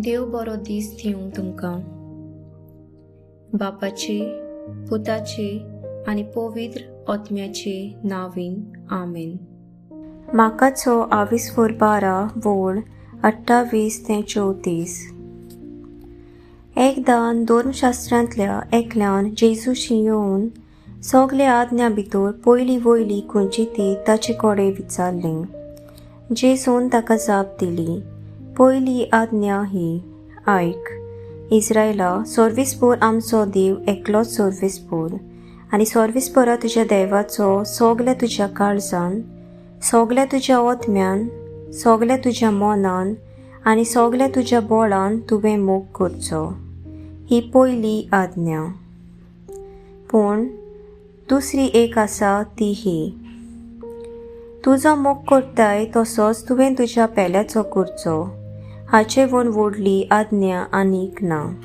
देव बरो दीस दिवंक तुमकां. बापाचे, पुताचे आनी पवित्र आत्म्याचे नांवान, आमेन. मार्काचो आविस्फोर 12 वोळ 28 ते 34. एकदां धर्मशास्त्रांतल्या एकल्यान जेजूशी येवन सगल्या आज्ञा भितर पयली वयली खंयची ती ताचे कडेन विचारलें. जेजून ताका जाप दिली, पयली आज्ञा ही, आयक इस्रायला, सर्विसपोर आमचो देव एकलोच सर्विसपोर, आनी सर्विसपोरा तुज्या देवाचो सगल्या तुज्या काळजान, सगल्या तुज्या आत्म्यान, सगल्या तुज्या मनान आनी सगल्या तुज्या बळान तुवें मोग करचो. ही पयली आज्ञा. पूण दुसरी एक आसा ती ही, तुजो मोग करताय तसोच तुवें तुज्या पेल्याचो करचो. हाचे वयर व्हडली आज्ञा आनीक ना.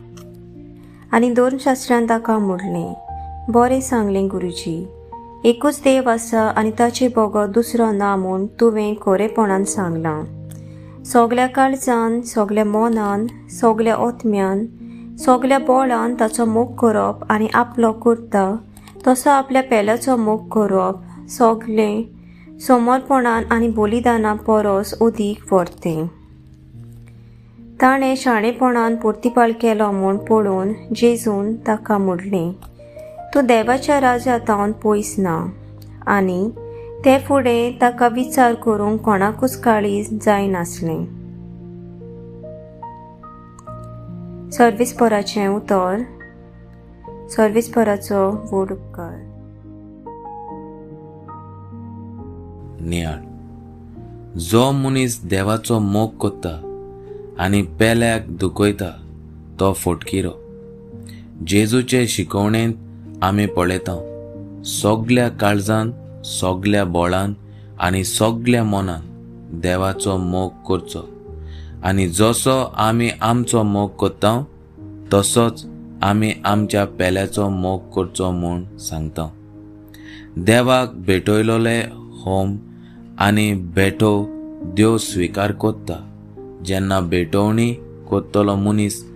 आनी धर्मशास्त्रान ताका म्हणलें, बरें सांगलें गुरुजी, एकूच देव आसा आनी ताचे बगर दुसरो ना म्हूण तुवें खरेपणान सांगलां. सगल्या काळजान, सगल्या मनान, सगल्या आत्म्यान, सगल्या बळान ताचो मोग करप आनी आपलो करता तसो आपल्या पेल्याचो मोग करप सगलें समर्पणान आनी बलिदाना परस अदीक व्हरतें. ताणें शाणेपणान प्रतिपाल केलो म्हूण पळोवन जेजून ताका म्हणलें, तूं देवाच्या राजांत पयस ना. आनी ते फुडें ताका विचार करूंक कोणाकूच काळीज जायनासलें. सर्विसपराचें उतर. सर्विसपराचो व्हड उपकार. नियाळ. जो मनीस देवाचो मोग करता आनी पेल्याक दुखयता तो फटकिरो. जेजूचे शिकवणेंत आमी पळयता, सगल्या काळजान, सगल्या बळान आनी सगल्या मनान देवाचो मोग करचो, आनी जसो आमी आमचो मोग करता तसोच आमी आमच्या पेल्याचो मोग करचो म्हूण सांगता. देवाक भेटयलोले होम आनी भेटो देव स्विकार करता. जेन्ना भेटवणी करतलो मनीस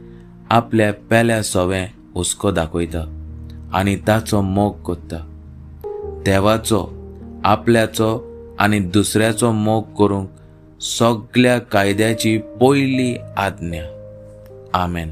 आपल्या पेल्या सवें हुस्को दाखयता आनी ताचो मोग करता. देवाचो, आपल्याचो आनी दुसऱ्याचो मोग करूंक सगल्या कायद्याची पयली आज्ञा. आमेन.